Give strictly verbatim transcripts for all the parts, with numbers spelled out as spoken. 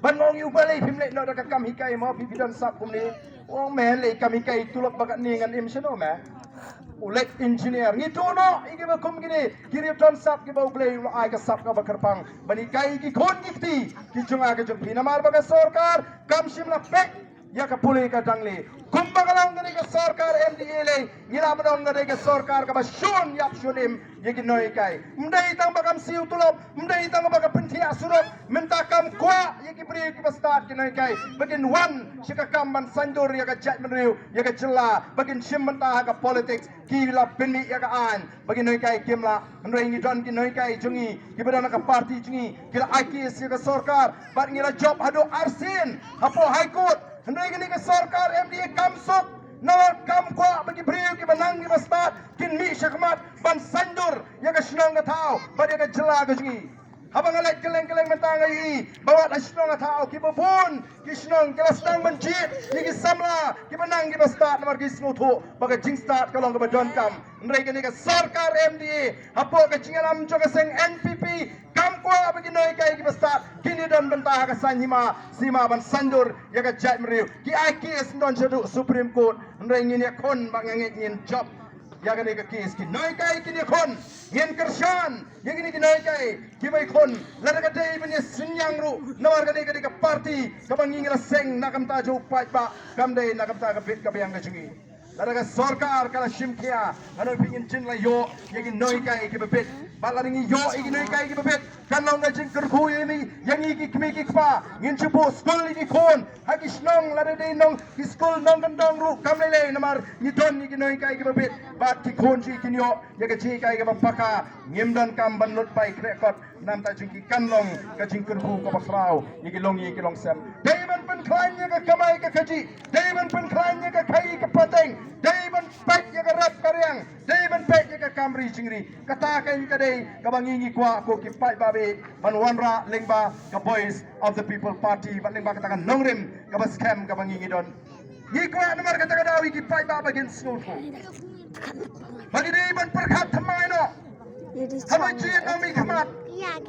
Ban ong ïa u balei phim leh noh da ka kam hikai mo, phi phi don sap kumne. Ong me leh kam hikai tulop ba katne ngan im shano me. U leh engineer ngi tu noh ïa kiba kum kine, ki riew don sap kiba U Blei u la ai ka sap kaba kyrpang ban hikai ki khun ki kti ki jong nga ki jong phi, namar ba ka sorkar kam shym la peit ïa ka pule ka dang le. Kumba ka long kane ka sorkar M D A le, ngi la ba dang kane ka sorkar kaba shun ïap shun im ïa ki nonghikai. Ym dei tang ba kam siew tulop, ym dei tang ba ka pynthiah surok, mynta kam kwah ïa ki briew kiba stad ki nonghikai ba kin wan sha ka kam ban saiñdur ïa ka jaitbynriew, ïa ka jylla, ba kin shim bynta ha ka politics. Ki la pynmih ïa ka aiñ ba ki nonghikai kim lah. Hynrei ngi don ki nonghikai jong ngi kiba don ha ka party jong ngi, ki la ai case ïa ka sorkar bad ngi la jop haduh arsien hapoh High Court. Hynrei kane ka sorkar M D A kam suk, namar kam kwah ba ki briew kiba nang kiba stad kin mih shakhmat ban saiñdur ïa ka shnong ka thaw bad ïa ka jylla ka jong ngi. Haba nga leit kylleng kylleng mynta nga ïohi ba wat ha shnong ha thaw kiba bun ki shnong ki la sdang ban jied ïa ki samla kiba nang kiba stad namar ki sngewthuh ba ka jingstad ka long kaba donkam. Hynrei kane ka sorkar M D A hapoh ka jingïalam jong ka seng N P P kam kwah ba ki nonghikai kiba stad kin ïadon bynta ha ka saiñ hima sima ban saiñdur ïa ka jaitbynriew. Ki ai case don shaduh Supreme Court, hynrei ngin ïakhun ba nga ngeit ngin jop ïa kane ka case. Ki nonghikai kin ïakhun, ngin kyrshan ïa kine ki nonghikai kiba ïakhun, lada ka dei ban ïa synñiang ruh, namar kane ka dei ka party kaba ngi ngi la seng na ka bynta jong u paidbah, kam dei na ka bynta ka bit ka biang ka jong ngi. Lada ka sorkar ka la shim khia, nga ong phi ngin jin la ïoh ïa ki nonghikai kiba bit. Bad lada ngi ïoh ïa ki nonghikai kiba bit, kan long ka jingkyrkhu ïa ngi, ïa ngi ki kmie ki kpa, ngin shu buh skul ïa ki khun ha ki shnong, lada dei nong ki skul nongkyndong ruh kam lei lei namar ngi don ïa ki nonghikai kiba bit. Bad ki khun jong ngi kin ïoh ïa ka jinghikai kaba paka, ngim donkam ban lut bai khreh kot. Na ka bynta jong ki kan long ka jingkyrkhu kaba khraw ïa ki longïing ki longsem. Dei ban pynkhlaiñ ïa ka kamai ka kajih, dei ban pynkhlaiñ ïa ka khaii ka pateng, dei ban peit ïa ka rep ka riang, dei ban peit ïa ka kam ri jingri. Kata kein ka dei kaba ngi ngi kwah ko ki paidbah, ban wanrah lyngba ka Voice of the People Party bad lyngba kata ka nongrim kaba skhem kaba ngi ngi don. Ngi kwah namar kata ka daw ïa ki paidbah ba kin sngewthuh ba ki dei ban pyrkhat thymmai noh. Haba jied nongmihkhmat,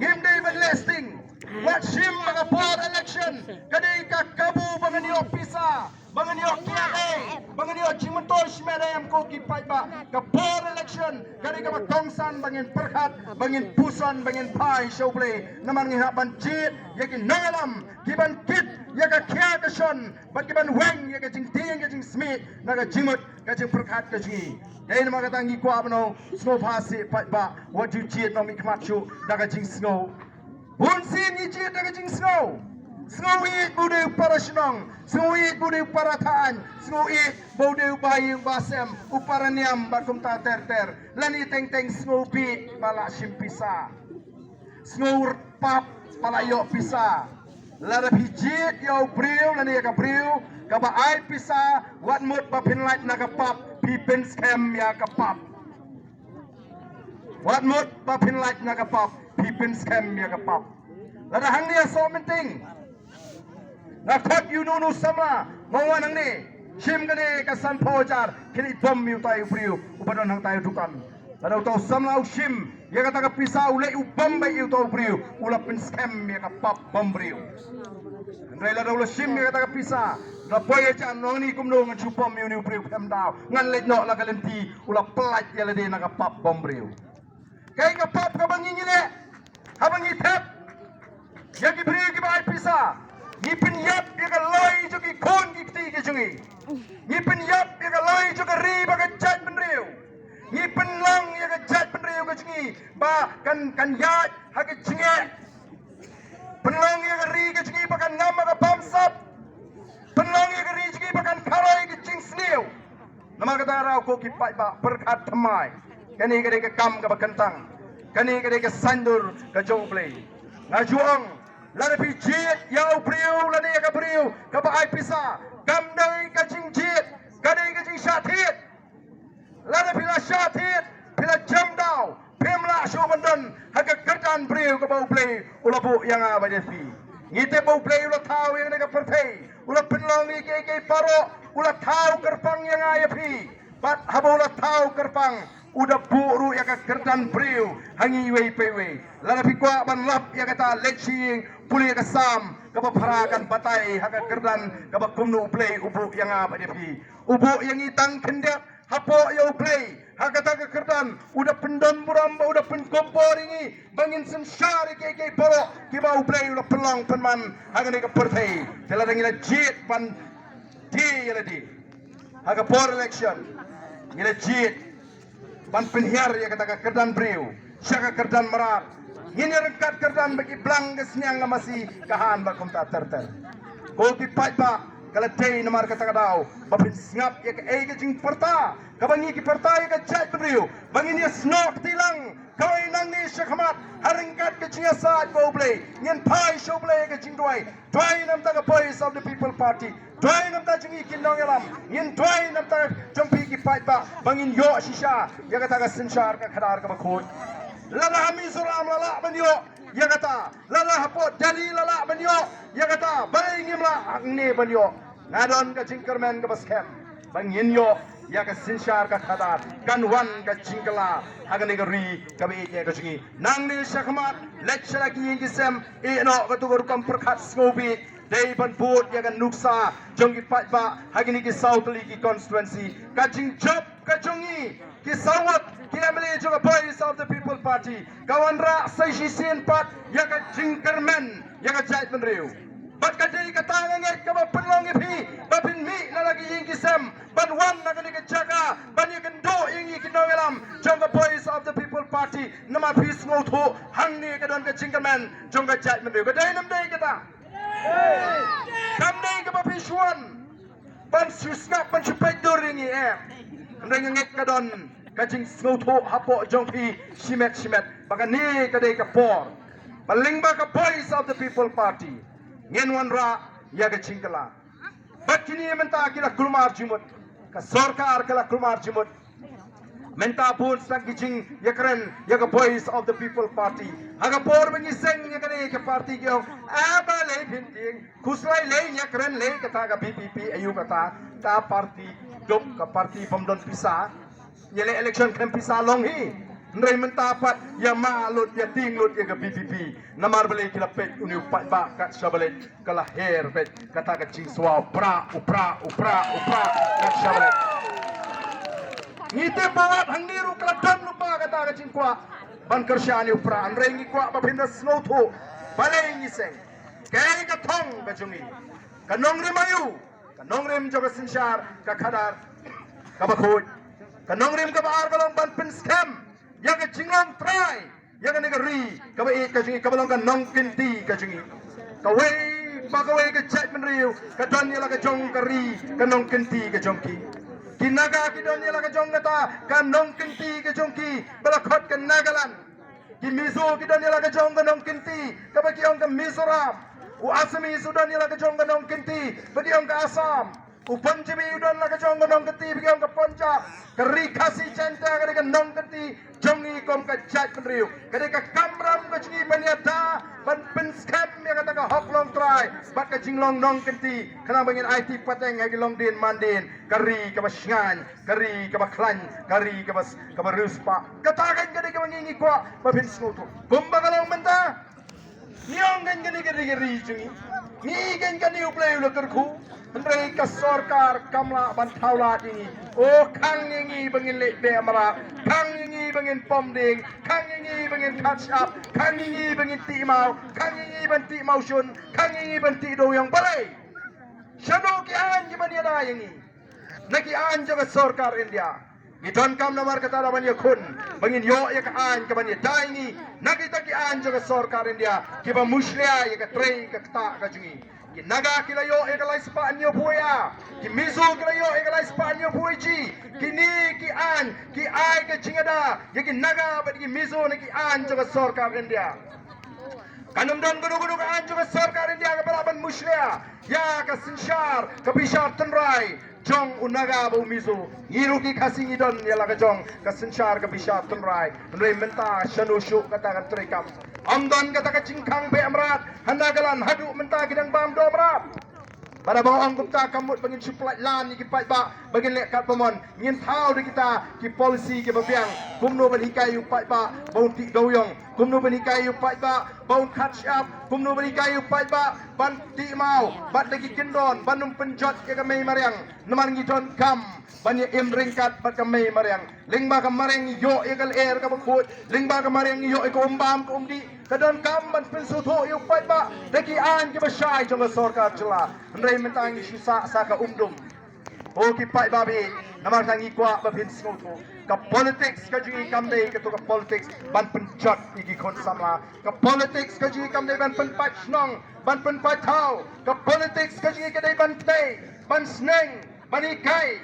ngim dei ban leh sting. Wat shim ba ka por election ka dei ka kabu ba ngan ïoh pisa, ba ngan ïoh kiad, ba ngan ïoh jingmyntoi shimet em. Ko ki paidbah, ka por election ka dei kaba kongsan ba ngin pyrkhat, ba ngin puson, ba ngin phai sha U Blei. Namar ngi hap ban jied ïa ki nongïalam ki ban kit ïa ka khia ka shon bad ki ban weng ïa ka jingtieng ka jingsmit na ka jingmut ka jingpyrkhat ka jong ngi. Dei namar kata ngi kwah ban ong, sngewbha seh paidbah, wat ju jied nongmihkhmat shuh da ka jingsngew. Bun sien ngi jied da ka jingsngew. Sngew ïeit ba u dei u para shnong, sngew ïeit ba u dei u para thaiñ, sngew ïeit ba u dei u bahaïing bahasem, u para niam bad kumta ter ter. Lane teng teng sngew bieit ba la shim pisa. Sngew pap ba la ïoh pisa. Lada phi jied ïa u briew lane ïa ka briew kaba ai pisa, wat mut ba phin lait na ka pap, phi pynskhem ïa ka pap. Wat mut ba phin lait na ka pap, phi pynskhem ïa ka pap. Lada hangne ha Sohmynting nga khot ïa uno uno u samla, nga wan hangne, shim kane ka sanphew hajar, kine bom ïa utai u briew uba don hangtai u dukan. Lada utai u samla u shim ïa kata ka pisa, u leh u bom beit ïa utai u briew, u la pynskhem ïa ka pap bom briew. Hynrei lada u la shim ïa kata ka pisa, da poi hajar, nongni kumno ngan shu bom ïa une u briew, phem daw, ngan leit noh la ka lynti, u la pyllait ïa lade na ka pap bom briew. Kaei ka pap kaba ngi ngi leh haba ngi thep ïa ki briew kiba ai pisa? Ngi pynïap ïa ka loi jong ki khun ki kti ki jong ngi. Ngi pynïap ïa ka loi jong ka ri bad ka jaitbynriew. Ngi pynlong ïa ka jaitbynriew ka jong ngi ba kan, kan ïaid ha ka jingeh. Pynlong ïa ka ri ka jong ngi ba kan ngam ha ka bamsap. Pynlong ïa ka ri jong ngi ba kan kharoi ka jingsniew. Namar kata ruh ko ki paidbah, pyrkhat thymmai. Kane ka dei ka kam kaba kyntang. Kane ka dei ka saiñdur ka jong U Blei. Nga ju ong, lada phi jied ïa u briew lane ïa ka briew kaba ai pisa, kam dei ka jingjied, ka dei ka jingshah thied. Lada phi la shah thied, phi la jem daw, phim lah shuh ban don ha ka kyrdan briew kaba U Blei u la buh ïa nga bad ïa phi. Ngi tip ba U Blei u la thaw ïa kane ka pyrthei, u la pynlong ïa kiei kiei baroh, u la thaw kyrpang ïa nga ïa phi. Bad haba u la thaw kyrpang, u da buh ruh ïa ka kyrdan briew ha ngi iwei pa iwei. Lada phi kwah ban lap ïa kata, leit sha ïing, pule ïa ka Salm, kaba phara kan batai ha ka kyrdan kaba kumno U Blei u buh ïa nga bad ïa phi. U buh ïa ngi tang khyndiat hapoh ïa U Blei. Ha kata ka kyrdan u da pyndon burom bad u da pynkup bor ïa ngi ba ngin synshar ïa kiei kiei baroh kiba U Blei u da pynlong pynman ha kane ka pyrthei. Te lada ngi la jied ban die ïa lade ha ka por election, ngi la jied ban pynhiar ïa kata ka kyrdan briew sha ka kyrdan mrad. Ngin ïa ryngkat kyrdan ba ki blang ka sniang ka masi, ka han bad kumta ter ter. Ko ki paidbah, ka la dei namar kata ka daw ba phin sngap ïa kaei ka jingpyrta kaba ngi ki pyrta ïa ka jaitbynriew, ba ngin ïa snoh kti lang kawei nangne shakhmat ha ryngkat ka jingïasaid bad U Blei. Ngin phai sha U Blei ïa ka jingduwai. Duwai na bynta ka Voice of the People Party. Duwai na bynta jong ngi ki nongïalam. Ngin duwai na bynta jong phi ki paidbah ba ngin ïoh shisha ïa kata ka synshar ka khadar kaba khuid. Lada ha Mizoram la lah ban ïoh ïa kata, lada hapoh Delhi la lah ban ïoh ïa kata, balei ngim lah hangne ban ïoh? Nga don ka jingkyrmen kaba skhem ba ngin ïoh ïa ka synshar ka khadar. Kan wan ka jingkylla ha kane ka ri kaba ïeit ka jong ngi. Nangne shakhmat, leit sha la ki ïing ki sem, ïeh noh katu ka rukom pyrkhat sngewbha. Dei ban bud ïa ka nuksa jong ki paidbah ha kine ki saw tylli ki constituency. Ka jingjop ka jong ngi ki saw ngut ki M L A jong ka Voice of the People Party ka wanrah sa shisien pat ïa ka jingkyrmen ïa ka jaitbynriew. Bad ka dei kata nga ngeit kaba pynlong ïa phi ba phin mih na la ki ïing ki sem ban wan na kane ka jaka ban ïakynduh ïa ngi ki nongïalam jong ka Voice of the People Party. Namar phi sngewthuh hangne ka don ka jingkyrmen jong ka jaitbynriew. Ka dei ne ym dei kata? Kam dei kaba phi shu wan ban shu sngap ban shu peit dur ïa ngi, eh? Hynrei nga ngeit ka don ka jingsngewthuh hapoh jong phi shimet shimet ba kane ka dei ka por ba lyngba ka Voice of the People Party ngin wanrah ïa ka jingkylla. Bad kine mynta ki la kulmar jingmut, ka sorkar ka la kulmar jingmut. Mynta bun sa ki jingïakren ïa ka Voice of the People Party. Ha ka por ba ngi seng ïa kane ka party ki ong, "Ah, balei phin tieng? Khuslai lei, ïakren lei kata ka V P P, aïu kata ka party duk, ka party bym don pisa. Ïa leh election khlem pisa long hi." Hynrei mynta pat ïa ma lut, ïa tieng lut ïa ka V P P. Namar balei? Ki la peit une u paidbah kat shaba leit, ka la her beit kata ka jingswa, u pra, u pra, u pra, u pra, kat shaba leit. Ngi tip ba wat hangne ruh ka la don lypa kata ka jingkwah ban kyrshan ïa u pra. Hynrei ngi kwah ba phin da sngewthuh balei ngi seng. Kaei ka thong ka jong ngi? Ka nongrim aïu? Ka nongrim jong ka synshar ka khadar kaba khuid. Ka nongrim kaba ar ka long ban pynskhem ïa ka jinglong trai ïa kane ka ri kaba ïeit ka jong ngi, kaba long ka nongkynti ka jong ngi. Kawei pa kawei ka jaitbynriew ka don ïa la ka jong ka ri, ka nongkynti ka jong ki. Ki Naga ki don ïa la ka jong kata ka nongkynti ka jong ki ba la khot ka Nagaland. Ki Mizo ki don ïa la ka jong ka nongkynti kaba ki ong ka Mizoram. U Assamese u don ïa la ka jong ka nongkynti ba ki ong ka Assam. U Punjabi u don la ka jong ka nongkynti ba ki ong ka Punjab. Ka ri Khasi Jaiñtia ka dei ka nongkynti jong ngi kum ka jaitbynriew. Ka dei ka kamram ka jong ngi ban ïada, ban pynskhem ïa kata ka hok long trai bad ka jinglong nongkynti, khnang ba ngin aiti pateng ha ki longdien mandien, ka ri kaba shngaiñ, ka ri kaba khlaiñ, ka ri kaba, kaba riewspah. Kata kan ka dei kaba ngi, ngi kwah ba phin sngewthuh. Kumba ka long mynta, ngi ong kan kane ka dei ka ri jong ngi, ngi kan kane U Blei u la kyrkhu. Hynrei ka sorkar kam lah ban thaw lad ïa ngi. O, khang ïa ngi ba ngin leh beh mrad, khang ïa ngi ba ngin pom dieng, khang ïa ngi ba ngin khat shyiap, khang ïa ngi ba ngin tih maw, khang ïa ngi ban tih mawshun, khang ïa ngi ban tih dewiong. Balei? Shano ki aiñ kiban ïada ïa ngi na ki aiñ jong ka sorkar India? Ngi donkam namar kata da ban ïakhun ba ngin ïoh ïa ka aiñ kaban ïada ïa ngi na kita ki aiñ jong ka sorkar India kiba mushlia ïa ka trei ka ktah ka jong ngi. Ki Naga ki la ïoh ïa ka lai spah hynñiewphew ar, ki Mizo ki la ïoh ïa ka lai spah hynñiewphew ar. Kine ki aiñ ki ai ka jingïada ïa ki Naga bad ki Mizo na ki aiñ jong ka sorkar India. Kan ym don kano kano ka aiñ jong ka sorkar India kaba lah ban mushlia ïa ka synshar ka bishar tynrai jong u Naga bad u Mizo. Ngi ruh ki Khasi ngi don ïa la ka jong ka synshar ka bishar tynrai. Hynrei mynta shano shuh kata ka treikam? Ym don kata ka jingkhang beh mrad ha Nagaland, haduh mynta ki dang bam doh mrad. Bad haba ong kumta ka mut ba ngin shu pyllait lan ïa ki paidbah ba ngin leh katba mon. Ngin thaw da kita ki policy kiba biang. Kumno ban hikai ïa u paidbah ba un tih dewiong. Kumno ban hikai ïa u paidbah ba un khat shyiap. Kumno ban hikai ïa u paidbah ban tih maw bad da ki kyndon ban ym pynjot ïa ka mei mariang. Namar ngi donkam ban ïa im ryngkat bad ka mei mariang. Lyngba ka mariang ngi ïoh ïa ka lyer kaba khuid, lyngba ka mariang ngi ïoh ïa ka um bam ka um dih. Ka donkam ban pynsngewthuh ïa u paidbah da ki aiñ kiba shai jong ka sorkar jylla. Hynrei mynta ngi shu sah sa ka um dum. O ki paidbah, namar kata ngi kwah ba phin sngewthuh, ka politics ka jong ngi kam dei kato ka politics ban pynjot ïa ki khun samla. Ka politics ka jong ngi kam dei ban pynpait shnong, ban pynpait thaw. Ka politics ka jong ngi ka dei ban tei, ban sneng, ban hikai.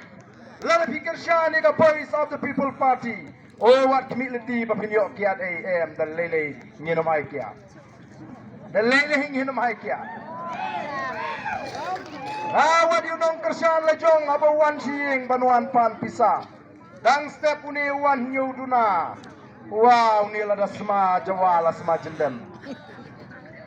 Lada phi kyrshan ïa ka Voice of the People Party, o wat khmih lynti ba phin ïoh kiad ei em. Da lei lei ngin ym ai kiad. Da lei lei ngin ym ai kiad. Ah, wat ïa u nongkyrshan la jong haba wan sha ïing ban wan pan pisa. Dang step une u wan hynñiew duna. Wa une lada sma jawa la sma jyndem.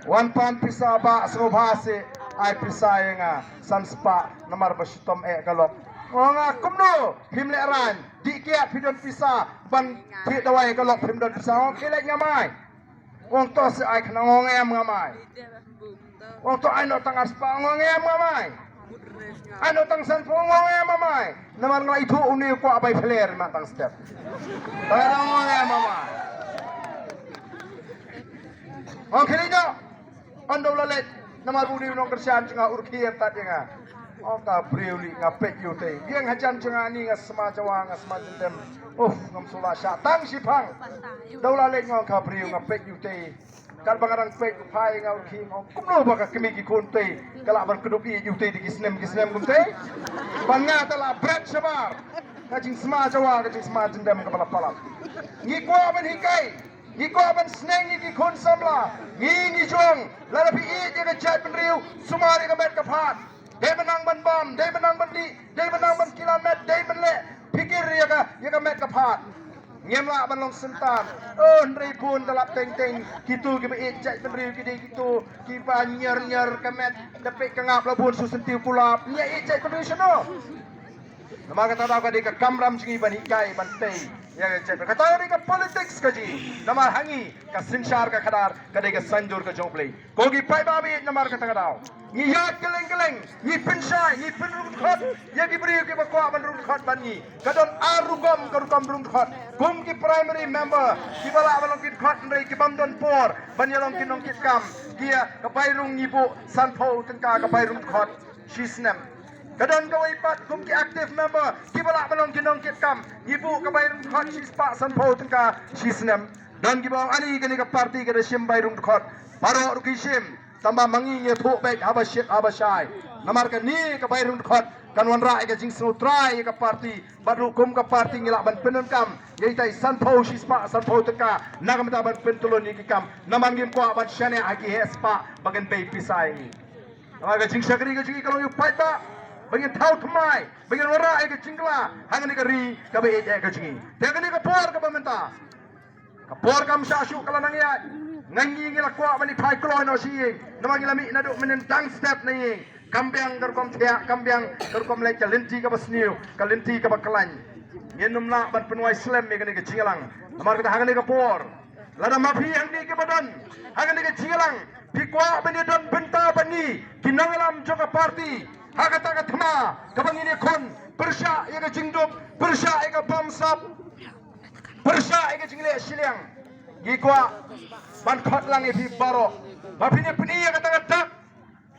Wan pan pisa, bah sngewbha seh, ai pisa ïa nga san spah namar ba shitom eh ka lok. Nga ong kumno phim lehraiñ, dih kiad phi don pisa ban thied dawai ka lok phim don pisa. Nga ong khie leit ngam ai. Nga ong to seh ai khnang, nga ong em ngam ai. Nga ong to ai noh tang ar spah, nga ong em ngam ai. Ai noh tang san phew, nga ong em ngam ai. Namar nga la ithuh une u kwah bai pher ma tang step. Tang nga ong em ngam ai. Ong khie leit noh. Ynda u la leit namar une u nongkyrshan jong nga u rkhie tat ïa nga. Ong ka briew lei, nga peit ïa u tei. Ïeng hajan jong nga ni nga sma jawa nga sma jyndem. Uf, ngam shu lah shah tang shiphang. Da u la leit nga ong ka briew nga peit ïa u tei. Katba nga dang peit u phai nga u rkhie, nga ong kumno ba ka kmie ki khun tei ka lah ban kdup ïeit ïa u tei da ki snem ki snem kum tei. Ban nga te la bret shabar. Ka jingsma jawa ka jingsma jyndem kaba la palat. Ngi kwah ban hikai. Ngi kwah ban sneng ïa ki khun samla. Ngi ngi jong, lada phi ïeit ïa ka jaitbynriew, sumar ïa ka met ka phad. Dei ban nang ban bam, dei ban nang ban dih, dei ban nang ban kylla met, dei ban leh. Pyrkhat ïa ka, ïa ka met ka phad. Ngim lah ban long syntan. Oh, hynrei bun da lap teng teng. Kito kiba ïeit jaitbynriew ki dei kito kiba nyer nyer ka met. Da peit ka ngap la bun shu senti u kulap. Ngi ïeit jaitbynriew shano? Namar kata daw ka dei ka kamram jong ngi ban hikai ban tei ïa ka jaitbynriew. Kata ka dei ka politics ka jong ngi. Namar ha ngi ka synshar ka khadar ka dei ka saiñdur ka jong U Blei. Ko ki paidbah, namar kata ka daw ngi ïaid kylleng kylleng, ngi pynshai, ngi pynrung dkhot ïa ki briew kiba kwah ban rung dkhot bad ngi. Ka don ar rukom ka rukom rung dkhot. Kum ki primary member kiba lah ban long ki dkhot hynrei ki bym don por ban ïa long ki nongkitkam, ki ïa ka bai rung ngi buh sanphew tyngka ka bai rung dkhot shi snem. Ka don kawei pat kum ki active member kiba lah ban long ki nongkitkam, ngi buh ka bai rung dkhot shi spah sanphew tyngka shi snem. Don kiba ong ani kane ka party ka da shim bai rung dkhot. Baroh ruh ki shim. Tangba ma ngi ngi ïathuh beit haba shit haba shai. Namar kane ka bai rung dkhot kan wanrah ïa ka jingsngewthuh ïa ka party. Bad ruh kum ka party ngi lah ban pyndonkam ïa itai sanphew shi spah sanphew tyngka na ka bynta ban pyntylun ïa ki kam. Namar ngim kwah ban shaniah ha ki heh spah ba kin bei pisa ïa ngi. Namar ka jingshakri ka jong ngi ka long ïa u paidbah ba ngin thaw thymmai, ba ngin wanrah ïa ka jingkylla ha kane ka ri kaba ïeit ïa ka jong ngi. Te kane ka por kaba mynta, ka por kam shah shuh ka la nang ïaid. Nga ngi ngi la kwah ban ïa phai kloi noh sha ïing. Namar ngi la mih naduh mynnin dang step na ïing. Kam biang ka rukom thiah, kam biang ka rukom leit, ka lynti kaba sniew, ka lynti kaba khlaiñ. Ngin ym lah ban pynwai slem ïa kane ka jingïalang. Namar kata ha kane ka por, lada ma phi hangne kiba don ha kane ka jingïalang phi kwah ban ïa don bynta bad ngi ki nongïalam jong ka party ha kata ka thma kaba ngin ïakhun pyrshah ïa ka jingduk, pyrshah ïa ka bamsap, pyrshah ïa ka jingleh shiliang, ngi kwah ban khot lang ïa phi baroh ba phin ïa pyni ïa kata ka dak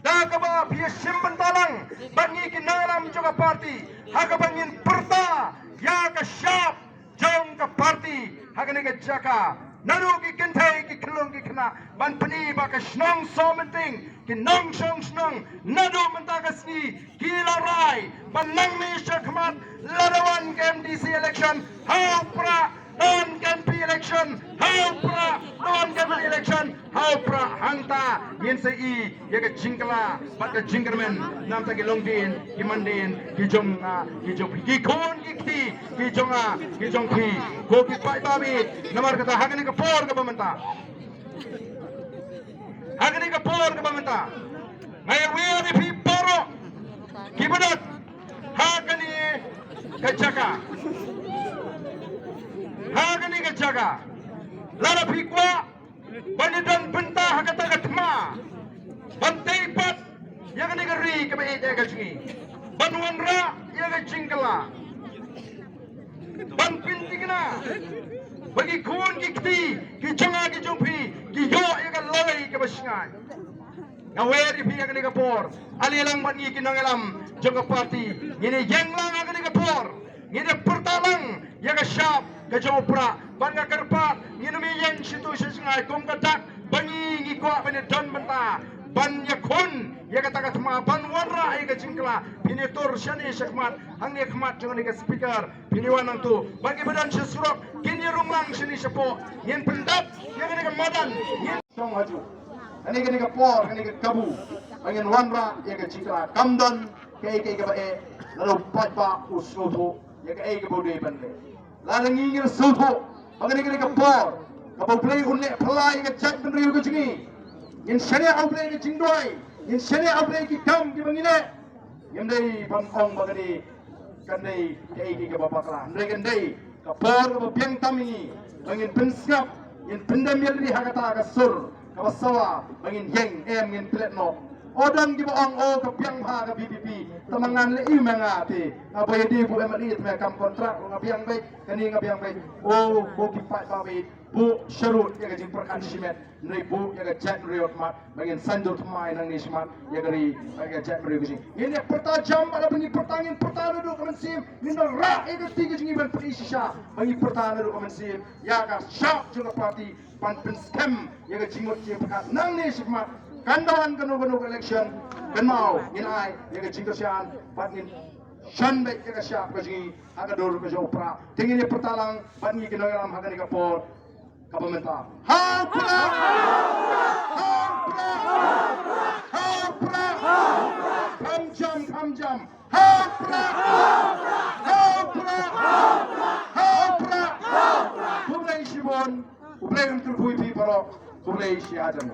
da kaba phi ïa shim bynta lang bad ngi ki nongïalam jong ka party ha kaba ngin pyrta ïa ka shap jong ka party ha kane ka jaka. Naduh ki kynthei, ki khyllung ki khynnah, ban pyni ba ka shnong Sohmynting, ki nongshong shnong, naduh mynta ka sngi ki la rai ban nang mih sha khmat lada wan ka M D C election ha u Prah, don ka M P election ha u Prah, don ka M P election ha u Prah. Hangta ngin sa i ïa ka jingkylla bad ka jingkyrmen na ka bynta ki longdien ki mandien ki jong nga ki jong phi, ki khun ki kti ki jong nga ki jong phi, ko ki paidbah. Namar kata ha kane ka por kaba mynta, ha kane ka por kaba mynta, nga ïawer ïa phi baroh Ki ba don ha kane ka jaka, ha kane ka jaka, lada phi kwah ban ïa don bynta ha kata ka thma, ban tei pat ïa kane ka ri kaba ïeit ïa ka jong ngi, ban wanrah ïa ka jingkylla, ban pynthikna ba ki khun ki kti ki jong nga ki jong phi ki ïoh ïa ka lawei kaba shngaiñ. Nga wer ïa phi ha kane ka por, ale lang bad ngi ki nongïalam jong ka party, ngin ïeng lang ha kane ka por, ngin ïa pyrta lang ïa ka shap ka jong u Prah, bad nga kyrpad ngin ym ïeng shatu sha shngain kum ka dak ba ngi ngi kwah ban ïa don bynta ban ïakhun ïa kata ka thma ban wanrah ïa ka jingkylla. Phin ïa tur shane shakhmat, hangne khmat jong kane ka speaker phin ïa wan nangtu, bad ki ba don sha surok kin ïa rung lang shane shapoh. Ngin pyndap ïa kane ka madan, ngin shong hajuh. Kane, kane ka por, kane ka kabu ba ngin wanrah ïa ka jingkylla. Kam don kaei kaei kaba eh lada u paidbah u sngewthuh ïa kaei kaba u dei ban leh. Lada ngi ngin sngewthuh ba kane, kane ka por kaba U Blei un leh phylla ïa ka jaitbynriew ka jong ngi, ngin shaniah U Blei ka jingduwai, ngin shaniah U Blei ki kam kiba ngi leh. Ngim dei ban ong ba kane kan dei kaei kaei kaba bakla, hynrei kan dei ka por kaba biang tam ïa ngi ba ngin pynsngap, ngin pyndem ïa lade ha kata ka sur kaba sawa ba ngin ïeng, em, ngin klet noh. O, don kiba ong, o, ka biang bha ka V P P, tang ma ngan leh aïu ma nga te, nga ba ïadei bad u M L A te, me kam kontrak, nga biang beit, kane nga biang beit. O, ko ki paidbah beit, buh sharud ïa ka jingpyrkhat shimet, hynrei buh ïa ka jaitbynriew khmat ba ngin saiñdur thymmai nangne shakhmat ïa ka ri bad ïa ka jaitbynriew ka jong ngi. Ngin ïa pyrta jam, bad haba ngi pyrta ngin pyrta naduh ka mynsiem, ngin wanrah ïa ka kti ka jong ngi ban pyni shisha ba ngi pyrta naduh ka mynsiem ïa ka shap jong ka party ban pynskhem ïa ka jingmut jingpyrkhat nangne shakhmat. Kan da wan kano kano ka election, kynmaw ngin ai ïa ka jingkyrshan bad ngin shon beit ïa ka shap ka jong ngi ha ka dur ka jong u Prah. Te ngin ïa pyrta lang bad ngi ki nongïalam ha kane ka por kaba mynta. Ha u Prah! Ha u Prah! Ha u Prah! Kham jam, kham jam. Ha u Prah! Ha u Prah! Ha u Prah! Khublei shibun. U Blei un kyrkhu ïa phi baroh. Khublei shihajar.